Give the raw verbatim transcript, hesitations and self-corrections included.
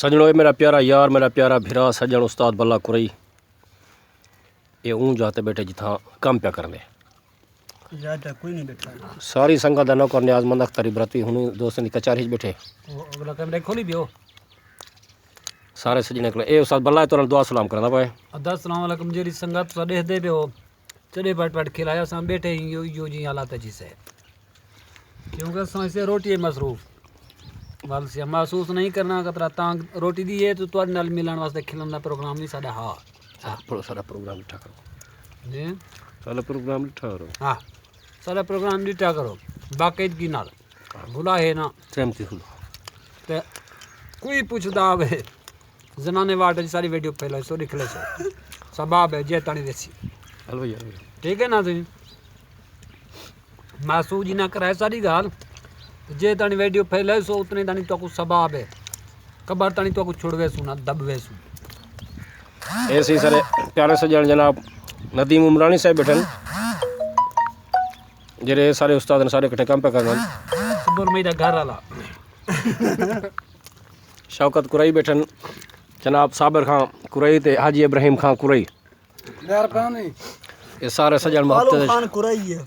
سجنو، اے میرا پیارا یار، میرا پیارا بھرا سجن استاد بلا کرئی، اے اوں جاہ تے بیٹھے جتھاں کم پیا کرنے۔ یار تے کوئی نہیں بیٹھا۔ ساری سنگت دا نوکر نیاز مند اختر عبرتی ہن دوستاں دی کچہری وچ بیٹھے۔ وہ اگلا کیمرہ کھولی بیو۔ سارے سجنے کولے اے استاد بلا تہاڈے نال دعا سلام کرندا پئے۔ ادا السلام علیکم، جیڑھی سنگت تساں ڈیکھدے پئے ہو، چڑے پٹ پٹ کھلایا، اساں بیٹھے ہی یو یو جی حالات جی سے، کیونکہ اساں اسے روٹی مصروف، ول سیا محسوس نہیں کرنا خطرہ، تاں روٹی دی ہے تو تہاڈے نال ملن واسطے کھلن دا پروگرام نہیں ساڈا۔ ہا پر سارا پروگرام ڈٹھا کرو۔ جی۔ سارا پروگرام ڈٹھا کرو۔ ہا، سارا پروگرام ڈٹھا کرو، باقاعدگی نال، بھلا ہے نا۔ سہمتی ہوں۔ تے کوئی پوچھدا ہوے، زنانے واٹ وچ ساری ویڈیو پھیلو سو، ڈکھ لے سو، سباب ہے جے تانی ویسی۔ ہلو یار۔ ٹھیک ہے نا جی؟ محسوس جی نہ کرائے ساری گال، جے تانی ویڈیو پھیلو سو، اتنے تانی تو کو سباب ہے، قبر تانی تو کو چھڑوے سو نہ دبوے سو۔ اے سی سارے پیارے سجن جناب ندیم عمرانی صاحب بیٹھن، جڑے سارے استاد نے سارے کٹھے کم پہ کرن۔ صبر مئی دا گھر والا۔ شوکت کرئی بیٹھن، جناب صابر خان کرئی تے حاجی ابراہیم خان کرئی۔ مہربانی۔ اے سارے سجن معلوم محبت خان کرئی ہے۔